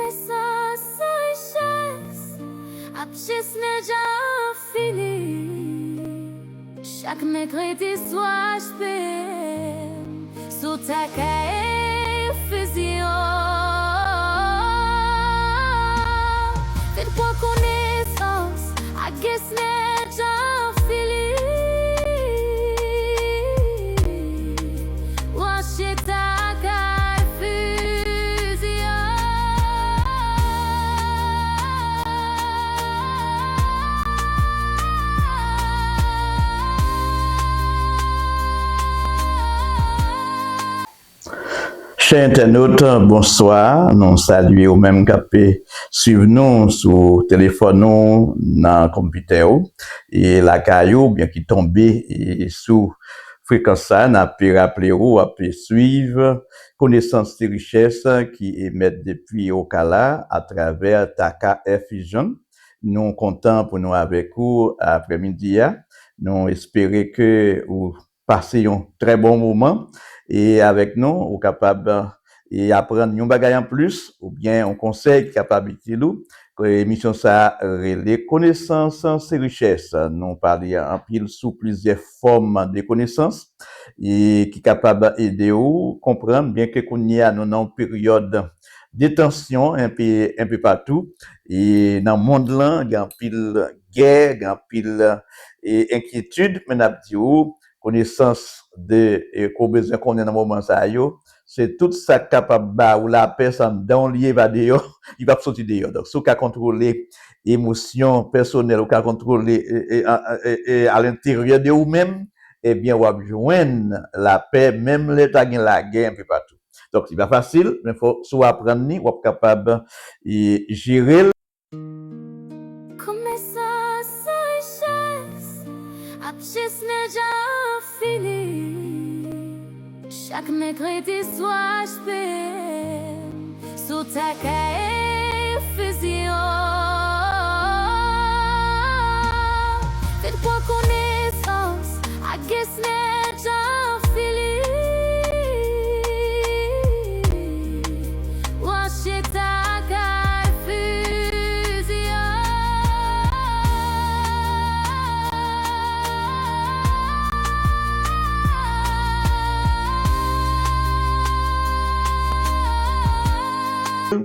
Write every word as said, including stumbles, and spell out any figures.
Konesans se richès, ap chesne jan fini. Chak mèkredi swa, H P M sou Taka e Fusion. Vin pran konesans ak Gesner Jean Philippe. Branche Taka e Fusion. Chè entènot, bonswa. Nou salye ou menm k ap swiv nou sou telefòn ou, nan konpitè ou, e lakay ou, oubyen ki tonbe e sou frekans sa. N ap raple ou, w ap swiv Konesans se richès ki emèt depi Okala atravè Taka F Fusion. Nou kontan pou nou avèk ou aprèmidi a. Nou espere ke ou pase yon trè bon moman e avèk nou, ou kapab e aprann yon bagay anplis oubyen yon konsèy ki kapab itil ou. Emisyon sa a rele Konesans se richès. Nou pale anpil sou plizyè fòm de konesans e ki kapab ede ou konprann, byenke kounye a nou nan yon peryòd de tansyon enpe, enpe patou e nan mond lan, gen anpil gè, gen anpil e enkyetid, men n ap di ou, konesans de e ke w bezwen konnen nan moman sa yo, se tout sa k kapab ba ou lapè, sa anndan w li ye, pa deyò, li p ap soti deyò. Donk, si w ka kontwole emosyon pèsonèl, ou ka kontwole e, e, a- e, e, alenteryè de ou menm, ebyen, w ap jwenn lapè, menm lè ta gen lagè enpe patou. Donk, li pa fasil, men fò, si w aprann li, w ap kapab e jere l. Konesans se richès, ap chesne jan fini. Chak mèkredi swa, H P M sou Taka e Fusion. Vin pran konesans ak Gesner